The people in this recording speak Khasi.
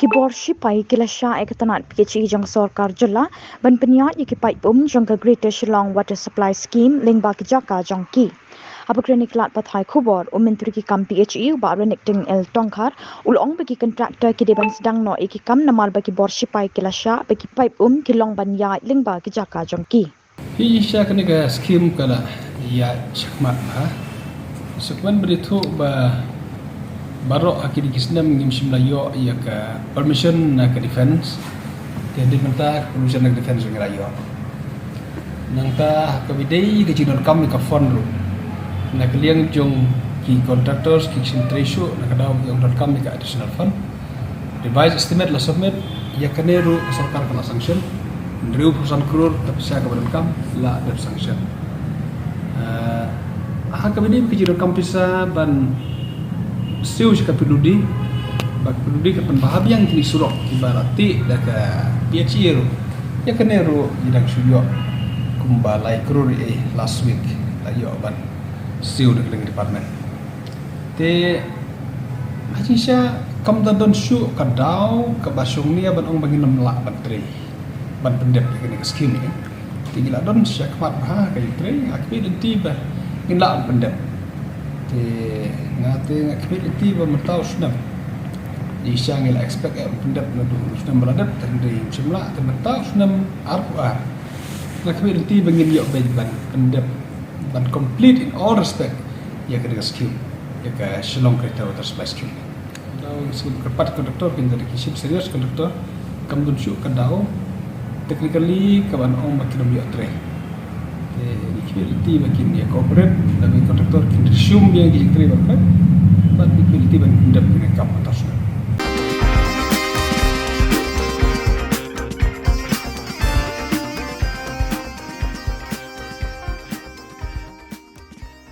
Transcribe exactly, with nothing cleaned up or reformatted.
Ki bor shipai ki la shah ïa ka tnat P H E jong ka sorkar jylla ban pynïaid ïa ki paip um jong ka Greater Shillong Water Supply Scheme lyngba ki jaka jong ki. Haba kren ïa ki lad pathai khubor, u Myntri ki kam P H E u Bah Renikting L Tongkhar u la ong ba ki kontraktor ki dei ban sdang noh ïa ki kam namar ba ki bor shipai ki la shah ba ki paip um ki long ban ïaid lyngba ki jaka jong ki. Hi sha kane ka skim ka la ïa shakmat ha. Shakmat ba dei thuh ba baroh ha kine ki snem ngim shym la ïoh ïa ka permission na ka defense. Te dei mynta ka permission na ka defense ngi la ïoh. Nangta ka bidei ka jingdonkam ïa ka fund ruh na ka liang jong ki contractors ki shin trei shuh na ka daw ki ong donkam ïa ka additional fund. Revised estimate la submit, ïa kane ruh ka sorkar ka la sanction. Hynriewphew san klur ta pisa kaba donkam la dep sanction. Ah, ha kaba dei ka jingdonkam pisa ban siew sha ka P W D, ba ka P W D ka pynbha biang kine surok kiba la tih da ka P H E ruh. Ïa kane ruh ngi dang shu ïoh kumba lai klur eh last week la ïoh ban siew da ka department. Te ha jingshisha kam da don shuh ka daw kaba shong nia ban ong ba ngin ym lah ban trei ban pyndep ïa kane ka skim. Te ngi la don sha khmat bha ka jingtrei, nga khmih lynti ba ngin lah ban pyndep. Te nga te nga khmih lynti ba mynta u snem, jingshisha ngi la expect ïa ban pyndep naduh u snem ba la dep, te hynrei ngim shym lah. Te mynta u snem arphew ar, nga khmih lynti ba ngin ïoh beit ban pyndep ban complete in all respect ïa kane ka skim, ïa ka Shillong Greater Water Supply Scheme. Daw skim kyrpad contractor kin da ki shim serious contractor, kam don shuh ka daw technically kaban ong ba kin ym ïoh trei. Te ngi khmih lynti ba kin ïa cooperate, da ki contractor kin resume biang ki jingtrei ba phet, bad ngi khmih lynti ban pyndep ïa ka kam mynta u snem.